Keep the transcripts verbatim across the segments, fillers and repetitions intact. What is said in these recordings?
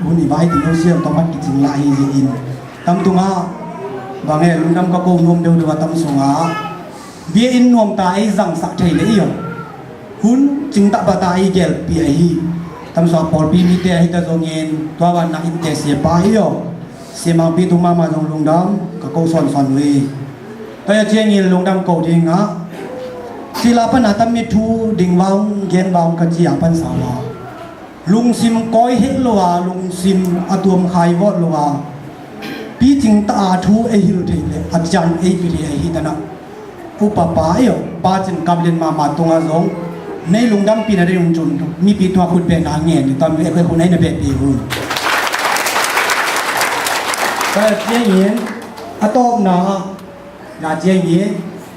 Hun i vai ti lo siam tawh mat kicing lah hi zia in tam tungah bang e lungdam ka ko nuam deuhdeuh a tam sungah bia in nuamta ei zangsak thei le i aw. Hun cingtah bata ei gelpi ahi tam sungah pawlpi mite ahi ta zongin tua vannak innte siapa i aw. Siamangpi tu mahmah zong lungdam ka ko sawnsawn uh hi. Tua a ciangin lungdam ko dingah sila pana tam mi thu ding vang gen vang ka ci a pansa uh a lungsim kawi het lo a lungsim a tuamkhai vawt lo a picing ta a thu ei hil thei le a cian ei pi thei ahi tanah upapa ei aw. Pa cin kap len mahmah tungah zong nei lungdampihna dei hun cun mipi tungah khut behna ngen i tam le hun ei na behpi hun. Ka ciangin a tawpna na ciangin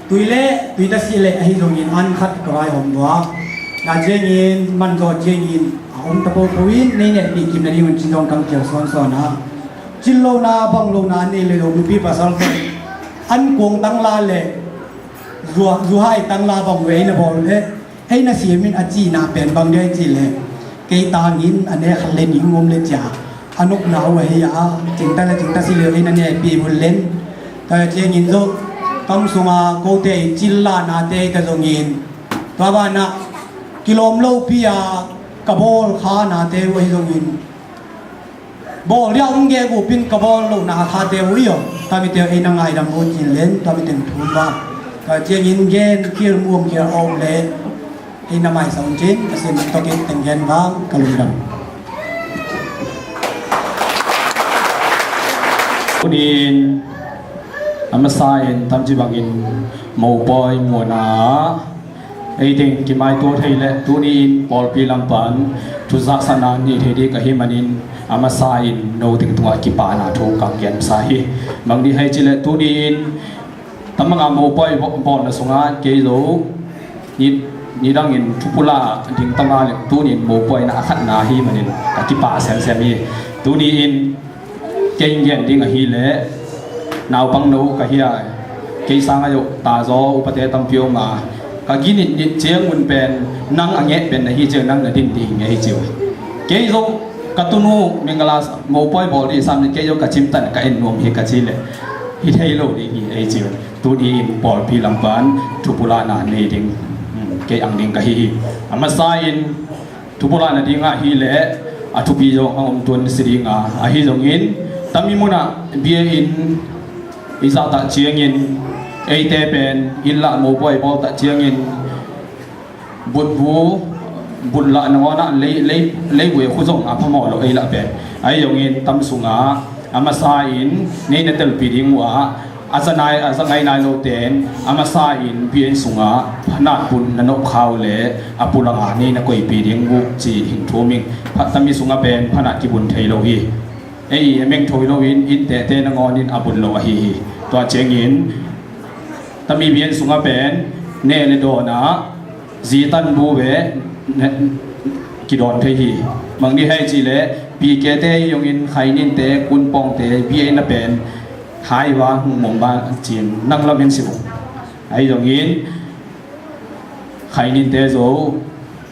tui le tui ta sih le ahi zongin an khat ka vai hom dua na ciangin manzaw ciangin a om ta popo in nei nehpih kimna ding hun cin zong kang kial sawnsawn a cin lona bang lona nei le lo mipi pasal an kuang tangla le zuhai tangla bang vei na bawl le ei na siamin a cihna pen bang dia i cih le kei tangin a ne khat le ning om le cia a nopna uh ahi a cingta le cingta si le ei na nehpih hun len. Tua ciangin zong kam sunga kote i cilla nate i ta zongin tua banah kilawm lopi a ka bawl kha nate uh ahi zongin bawl dia um gek upin ka bawl lohna khate uh i aw. Tua mite ei na ngaidam uh cin len tua mite thum ba tua ciangin gen kir muam kir awk le ei na maisa un cin ka sin tokit tenggen vang ka lungdam. Tunin a masa in tamci bangin mopawi muana ei teng kimaituah thei le tuni in pawlpi lampan thuzahsakna nih thei dih ka hi manin a masa in no teng tungah kipahna thu kang gen sa hi. Bang dih hei ci le tuni in tamanga mopawi bawlna sungah kei zo nidangin thupula ding tama le tunin mopawina a khatna hi manin ka kipah semsem hi. Tuni in kei gen ding ahileh naupang no ka hia kei sanga yoh tazaw upate tampi om a ka ginit nit ciangun pen nang a ngeh pen na hi ciang nang na din ding ngei ciu kei zong ka tunu mingala mopawi bawl dih sam ni kei zong ka cimtan ka en nuam hi ka ci le hi thei lo ding hi ei ciu. Tuni in pawlpi lampan thupulahna nei ding kei ang ding ka hi hi. A masa in thupulahna dingah hi leh a thupi zong a om tuan si dinga ahi zongin tami munah bia in i zahtah ciangin eite pen inn lah mopawi bawltah ciangin butbu butlah nangawnah leivui a khu zong a phamawh lo ei lah pen ahi zongin tam sungah a masa in nei na telpi ding uh ah a za nai a za ngai nai lo ten a masa in bia in sungah phanat bun na nop kha uh le a pulanga nei na koipi ding uh ci hing thum ing. Phat tami sungah pen phanat kibun thei lo hi. Ei a meng thoi lo in in tehte nangawn in a bun lo ahi hi. Tua ciangin tami bia in sungah pen neh le dawnah zi tan bu ve kidawn thei hi. Mang ni hei ci le pike te hi zongin khaininte kunpawngte bia in a pen hai va hung mong ba cin nang lam hen si uh ahi zongin khaininte zo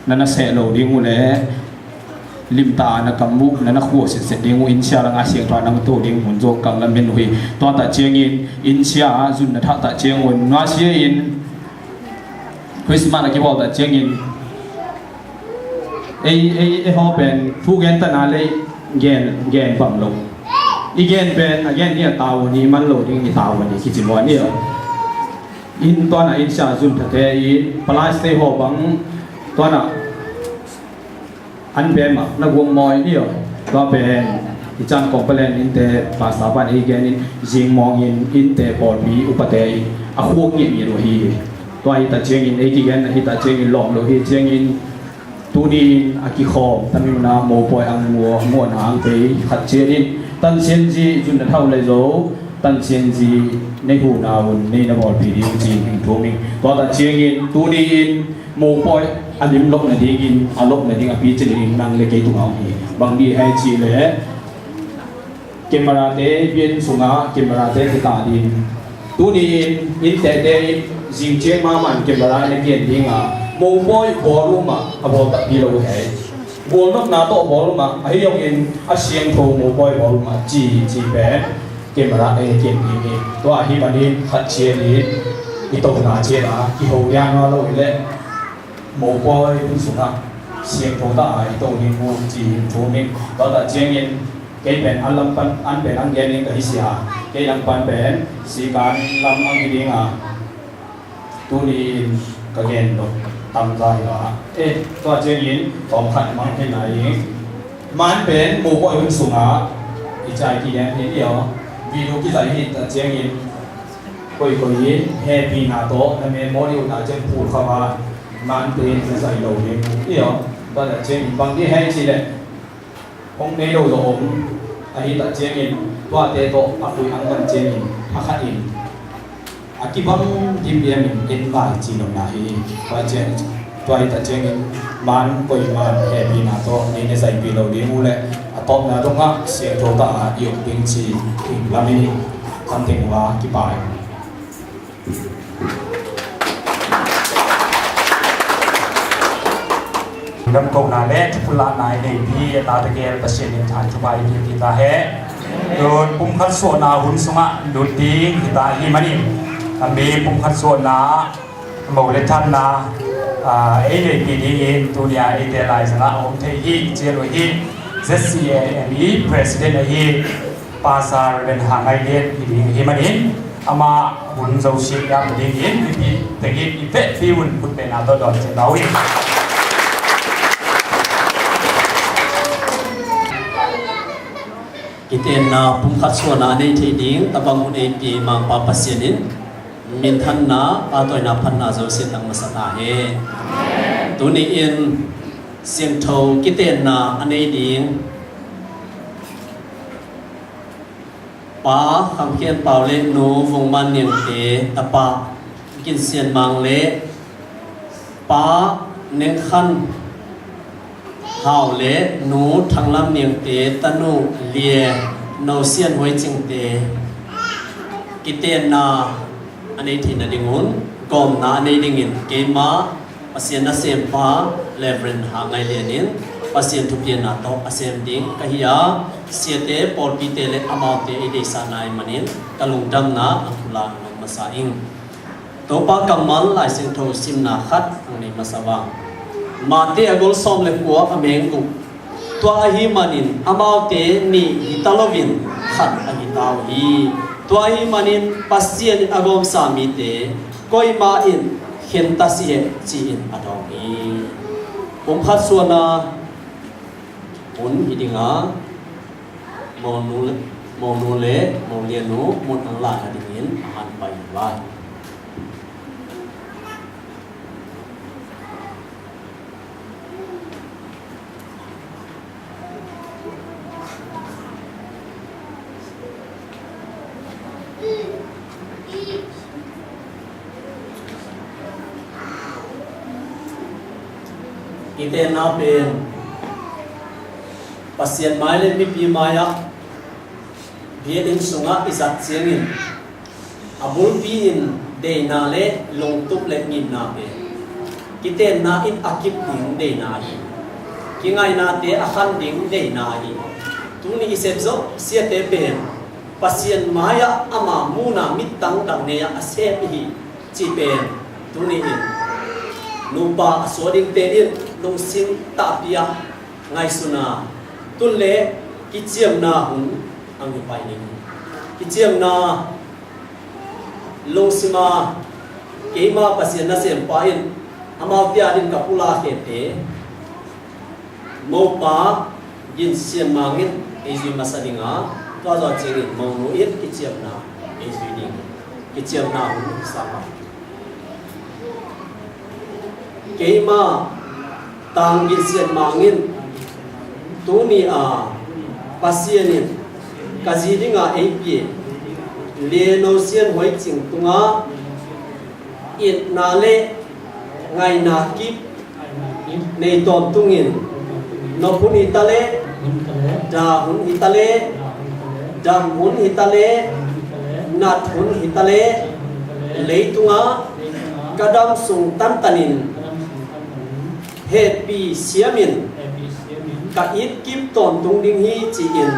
na na seh lo ding uh le limta na kam uh na na khua setset ding uh insia langa siangtho nang to ding hun zo kang lam hen uh hi. Tua ta ciangin insia zun na thah ta ciangun nuasia in Christmas a kibawl ta ciangin ei ei ei haw pen thu gen tana lei gen gen bang lo i gen pen a gen ni a tau ni man lo ding ni tau ni kici mo ni lo in tuana in sia zun thate in palai stay haw bang tuana an bem ah na guang mawi ni lo tua pen i chan kong palen inte pasta pan i gen in zing mawng in inte pawlpi upate in a khuak ngiat ngiat uh hi. Tua hi ta ciangin ei kigen na hi ta ciangin lawm lo hi ciangin tuni in a kikhawm tami mana mopawi ang mua muana ang pei khat cian in tansian zi zun na thau le zo tansian zi nei hu na un nei na bawlpi ding ci hing thum in tua ta ciangin tuni in mopawi a lim lok na dingin a lok na ding a pi cin in nang le kei tunga hi bang di hai ci le camera te bian sunga camera te kita din tuni in in te te zing ciang ma man camera na kian dinga mopawi bawluma a bawl ta pi lo hai Bualnopna tawh bawl mah, ahi zongin a siangtho mopawi bawl mah ci, ci pen keimah ei ken ding hi. Tua ahih manin khat ciat in i tohna ciat a kiho liang a lo i leh mopawi hun sungah siangtho ta a i toh ding uh ci in thum ing. Tua ta ciangin kei pen an lam pan an pen an gen ding ka hi sia, kei lam pan pen sikan lam ang hi ding a. Tuni in ka gen lo tamzai lo a. Eh, tua ciangin tawm khat mang khin lai ing. Man pen mopawi hun sungah i cai kigen hi i aw. Video kizai hi ta ciangin koikoi in hehpihna tawh na memory uh ta ciang phul kha man pen kizai lo ding i aw. Tua ta ciangin bang di hei ci leh hong nei lo zong om, ahi tak ciangin tuate tawh a pui ang tak ciangin a khat in a kibang dimdiam in en lai ci lo na hi. Tua ciang, tua hi tak ciangin man koi man hehpihna tawh nei ne zaipi lo ding uh leh a tawpna dongah siangtho ta a i om ding ci in lamin in kan teng uh a kipai. Lamkohna le thupulahna i neipi a tate gel Pasian in than thupha i pia ta hen. Tun pumkhat suahna hun sungah lut ding hi ta ahih manin, a mi pumkhat suahna mo le thanna, ah, ei neipi dingin tuni a eite laizangah a om thei hi, i cial uh hi, Z C A M i President ahi Pastor Reverend Hang Ngai Lian hi ding ahih manin, amah hun zosia piak dingin mipi tengin i vekpi un khutbetna tawh dawn ciat uh hi. Kitenna pumkhat suahna a nei thei ding tabang hun ei pi Mangpa Pasian in minthanna, pahtawina, phatna zosia tang masa ta hen. Tuni in siangtho kitenna a nei ding Pa Kham Khian Pau le Nu Vung Man Niangte, tapa Gin Sian Mang le Pa Neng Khan Hau le Nu Thang Lam Niangte, tanu Lia No Sian Huai Cingte kitenna a nei theihna ding un gawmna a nei dingin keima Pasian nasempa Reverend Hang Ngai Lian in Pasian thupianna tawh a sem ding ka hi a, siate, pawlpite le amaute i deihsakna ahih manin ka lungdamna a pulak nop masa ing. Topa kammal Lai Siangtho simna khat hong nei masa vang. Mate a gol sawm le kua a meng guk. Tua ahih manin amaute nih hi ta loin khat ahi ta uh hi. Tua ahih manin Pasian in a gawmsa mite koimah in khen ta si heh ci-in a dawng hi. Pumkhat suahna hun hi ding a, monu le, monu le molianu mun ang lak a dingin a han pai hi vai. Kitenna pen Pasian mai le mipi mai-ah biakinn sungah i zat ciangin a bulpi in deihna le lungtup le ngimna pen kitenna in a kip ding deihna hi. Kingaihnate a khan ding deihna hi. Tuni i sep zawh siate pen Pasian mai-ah ama muhna mittang dang nei-ah a sep hi cih pen tuni in nupa a suak dingte in lungsim tahpih ah ngaihsun a, tun le kiciamna hun ang hi pai ning. Kiciamna lungsima keima Pasian nasempa in amaute adingin ka pulak khete mopa Gin Sian Mang in ei zui masa ding a, tua zawh ciangin monu in kiciamna ei zui ding. Kiciamna hun sa pa. Keima Tang Gin Sian Mang in tuni a Pasian in ka zi dinga ei pia Lia No Sian Huai Cing tungah itna le ngaihna kip nei tawntungin nop hun hi ta le, da hun hi ta le, dam hun hi ta le, nat hun hi ta le, leitungah ka dam sung tantanin hehpih siamin ka it kip tawntung ding hi, ci-in